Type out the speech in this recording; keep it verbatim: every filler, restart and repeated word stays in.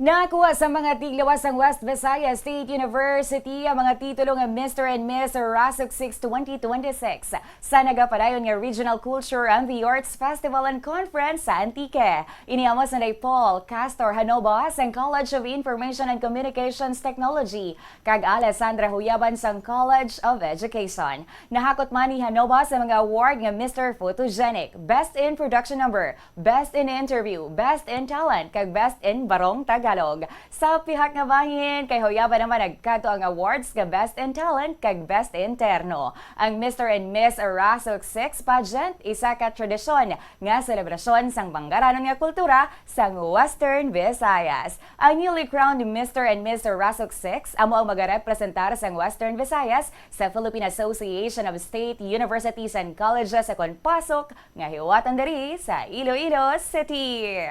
Nakuha sa mga tiglawas sang West Visayas State University ang mga titulo nga Mister and Miss Rasuk six twenty twenty-six sa nagapadayon nga Regional Culture and the Arts Festival and Conference sa Antique. Ini amo sanday Paul Castor Hanoba sang College of Information and Communications Technology kag Alessandra Huyaban sang College of Education. Nahakot man ni Hanoba sa mga award nga Mister Photogenic, Best in Production Number, Best in Interview, Best in Talent, kag Best in Barong Tagalog. Sa pihak nga bahin, kay Huyaban naman nagkadto ang awards nga Best in Talent kag Best in Terno. Ang Mister and Miss Rasuk six Pageant, isa ka tradisyon nga selebrasyon sang Bangaranon nga kultura sang Western Visayas. Ang newly crowned Mister and Miss Rasuk six amo ang magarepresentar sang Western Visayas sa Philippine Association of State Universities and Colleges sa Konpasok nga hiwatan diri sa Iloilo City.